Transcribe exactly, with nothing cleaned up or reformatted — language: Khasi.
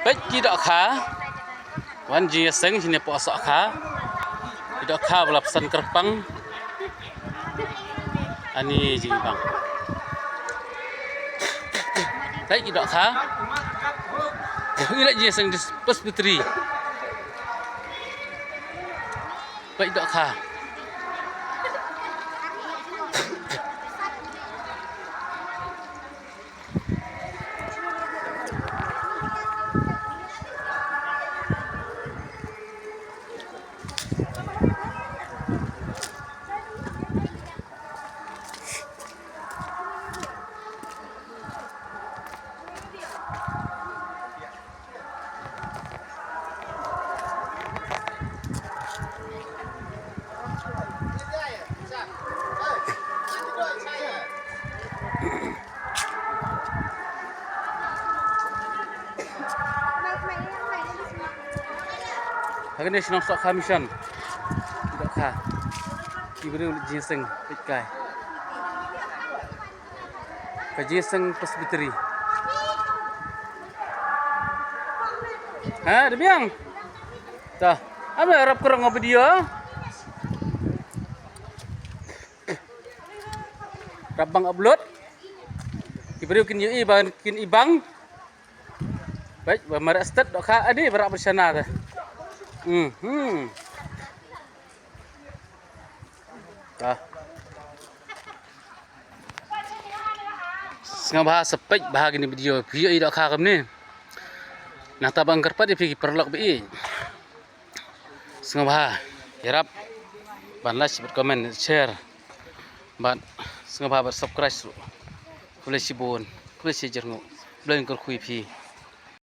Peit ki dohkha. Wan jingïaseng shane hapoh Sohkha. Ki dohkha ba la pynsan kyrpang. Ani jingibang. Peit ki dohkha. Ïa la jingïaseng Presbytery. Peit dohkha. Ha kane shnong Sohkha Mission. Dohkha. Ki briew leit jingïaseng peit kai. Ka jingïaseng Presbytery. Ha, da biang. Ta, am la rap kyrong video. Rap bang upload. Ki briew kin ïohi ba kin ibang. Peit ba mareh stet dohkha adi ba rap bishana te. Hmm, hmm. Ta. Sngewbha sa peit bha kine video phi ïohi dohkha kumne. Nangta ban kyrpad ïa phi ki paralok ba ïeit. Sngewbha ïarap ban like bad comment share bad sngewbha bad subscribe ruh. Khublei shibun, khublei shijyrnguh, Blei un kyrkhu ïa phi.